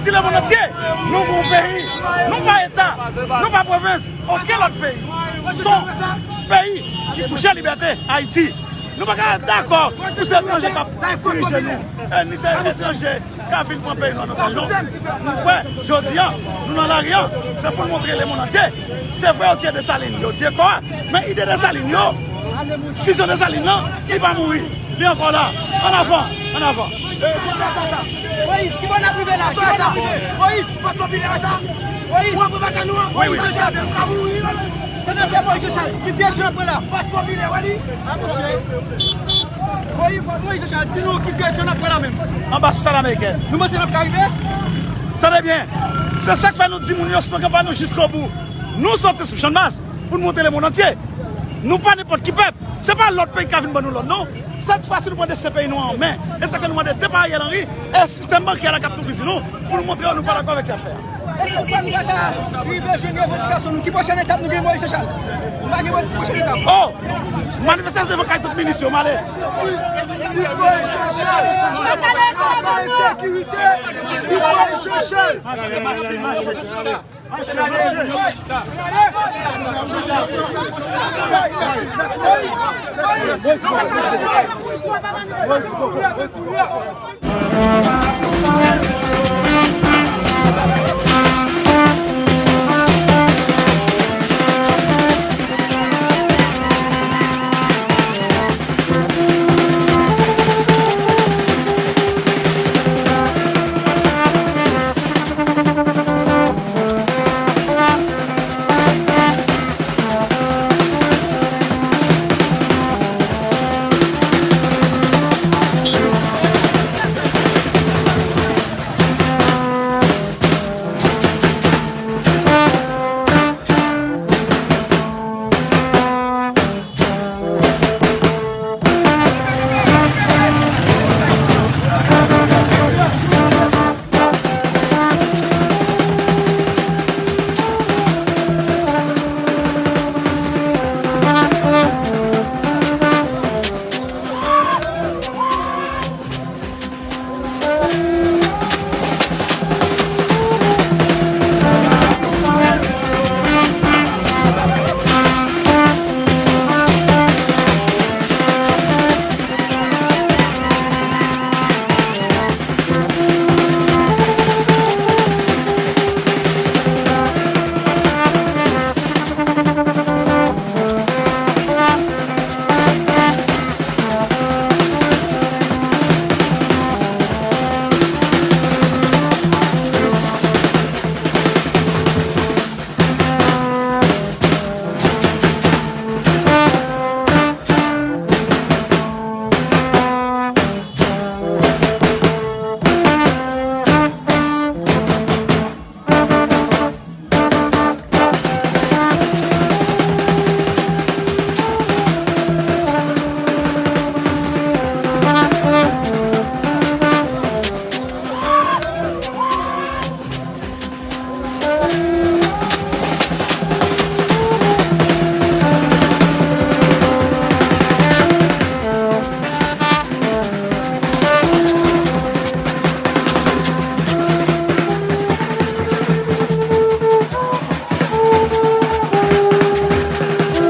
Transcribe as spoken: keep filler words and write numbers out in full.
Di lemonn antye, nou gon peyi, nou pa eta, nou pa pwovens, okenn lòt peyi. Se yon peyi ki pou chèche libète, Ayiti. Nou pa ka dakò pou se etranje k ap dirije nou. E ni se etranje k ap vin pran peyi nou an otaj, non. Nou kwè, jodi a, nou nan lari a, se pou n montre lemonn antye. Se vre yo tiye Desalin, yo tiye kò a, men ide Desalin yo, vizyon Desalin nan, li pa mouri. Li ankò la. Ann avan, ann avan. Moyiz, ki bò n ap rive la? Ki bò n ap rive? Moyiz, fòs popilè sa. Moyiz, ou antre batay nou an? Wi, wi. Moyiz Jean Charles. Se nan pye Moyiz Jean Charles. Ki direksyon n ap pran la? Fòs popilè, wè li. A, monchè. Moyiz, Moyiz Jean Charles, di nou ki direksyon n ap pran la menm. Anbasad amerikèn. Nou panse n ap ka rive? Tande byen. Se sa k fè nou di moun yo, sou kanpay nou jiskobou. Nou soti sou Channmas pou n montre lemonn antye. Nou pa nenpòt ki pèp. Se pa lòt peyi k ka vin ban nou lòd, non. Sèt fwa si nou pran desten peyi nou an men. E sa ke nou mande depa Ariel Henry e sistèm bankè la k ap toupizi nou pou nou montre yo nou pa dakò avèk sa fè a. E sèt fwa nou pa ka rive jwenn revandikasyon nou. Ki pwochèn etap nou gen Moyiz Jean Charles? Nou pa gen pwochèn etap. Oh! Manifestasyon devan kay tout minis yo, m ale. Viv Moyiz Jean Charles! Viv Moyiz Jean Charles!